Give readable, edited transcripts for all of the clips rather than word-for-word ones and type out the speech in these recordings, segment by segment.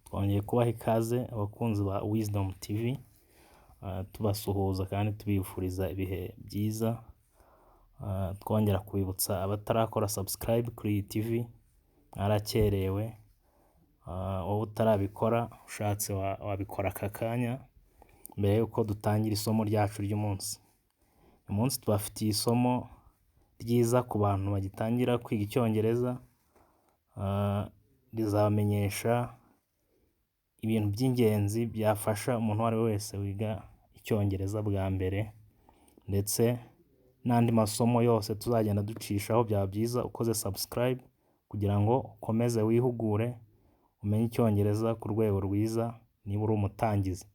Twongeye kubaha ikaze abakunzi ba Wisdom TV, tubasuhuza kandi tubifuriza ibihe byiza, twongera kubibutsa abatarakora subscribe kuri iyi TV, mwarakerewe, wowe utarabikora ushatse wabikora aka kanya mbere y'uko dutangira isomo ryacu ry'umunsi. Uyu munsi tubafitiye isomo ryiza ku bantu bagitangira kwiga Icyongereza, rizabamenyesha ibintu by'ingenzi byafasha umuntu uwo ari we wese wiga Icyongereza bwa mbere ndetse n'andi masomo yose tuzagenda ducishaho, byaba byiza ukoze subscribe kugira ngo ukomeze wihugure umenye Icyongereza ku rwego rwiza niba uri umutangizi.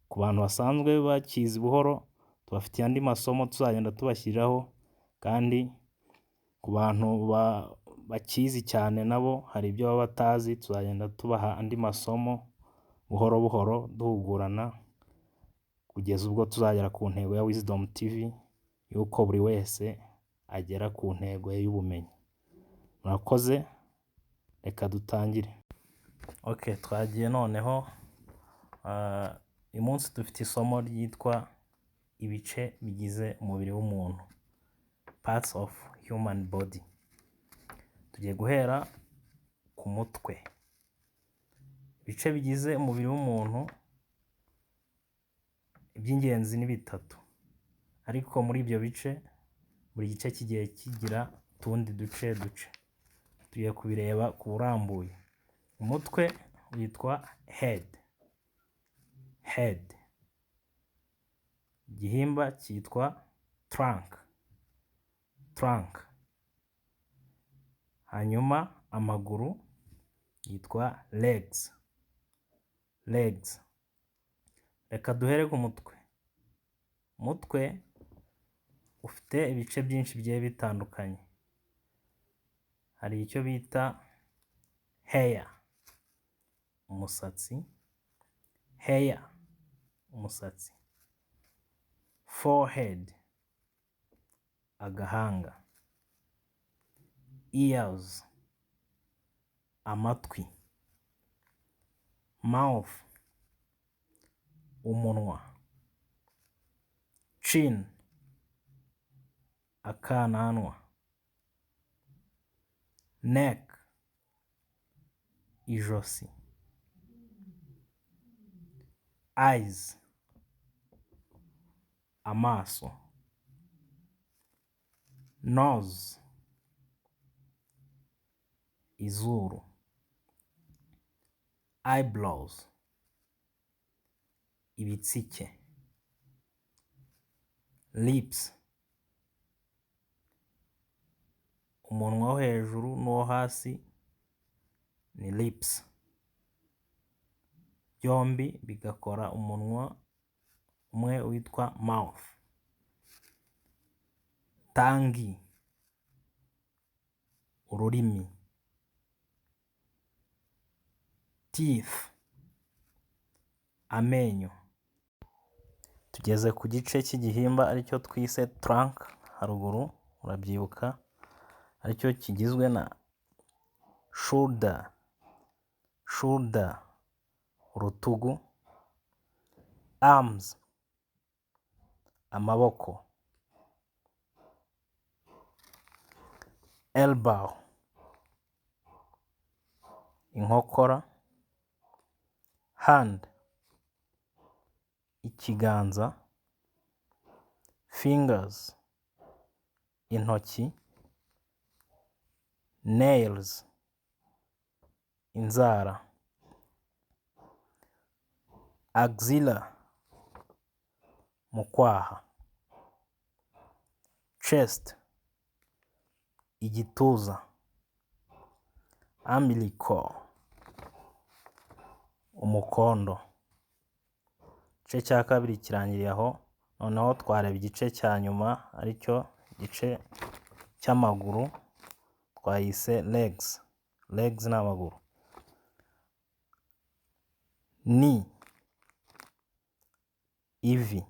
Ku bantu basanzwe bakizi buhoro tubafitiye andi masomo tuzagenda tubashyiriraho kandi ku bantu bakizi cyane nabo hari ibyo baba batazi tuzagenda tubaha andi masomo buhoro buhoro duhugurana kugeza ubwo tuzagera ku ntego ya Wisdom TV y'uko buri wese agera ku ntego ye y'ubumenyi. Murakoze, reka dutangire. Okay, twagiye noneho, uyu munsi dufite isomo ryitwa ibice bigize umubiri w'umuntu, parts of human body. Tugiye guhera ku mutwe. Ibice bigize umubiri w'umuntu iby'ingenzi ni bitatu, ariko muri ibyo bice buri gice kigiye kigira utundi duce duce. Tugiye kubireba ku burambuye. Umutwe witwa head, head. Igihimba cyitwa trunk, trunk. Hanyuma amaguru yitwa legs, legs. Reka duhere ku mutwe. Umutwe ufite ibice byinshi bigiye bitandukanye. Hari icyo bita hair, umusatsi, hair, umusatsi. Forehead, agahanga. Ears, amatwi. Mouth, umunwa. Chin, akananwa. Neck, ijosi. Eyes, amaso. Nose, izuru. Eyebrows, ibitsike. Lips, umunwa wo hejuru n'uwo hasi ni lips. Byombi bigakora umunwa umwe witwa mouth. Tongue, ururimi. Teeth, amenyo. Tugeze ku gice cy'igihimba aricyo twise trunk haruguru, urabyibuka, aricyo kigizwe na shoulder, shoulder, urutugu, arms, amaboko, elbow, inkokora, hand, ikiganza, fingers, intoki, nails, inzara, axilla, mu kwaha, chest, igituza, umbilical, umukondo. Igice cya kabiri kirangiriye aho, noneho twareba igice cya nyuma aricyo gice cy'amaguru, twayise legs, legs ni amaguru. Knee, ivi,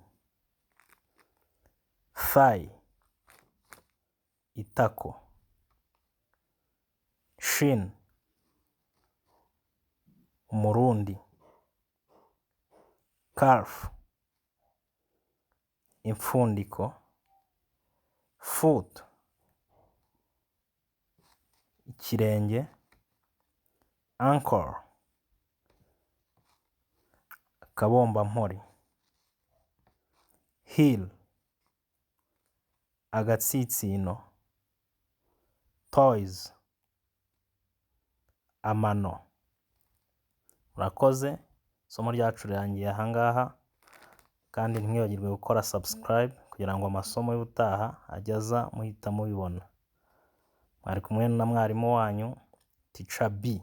thigh, itako, shin, Umurundi. Calf, impfundiko. Foot, ikirenge. Ankle, akabombampori. Heel, agatsinsino. Toes, amano. Murakoze, isomo ryacu rirangiye aha ngaha, kandi ntimwibagirwe gukora subscribe kugira ngo amasomo y'ubutaha ajye aza muhita mubibona. Mwari kumwe na mwarimu wanyu, Teacher B.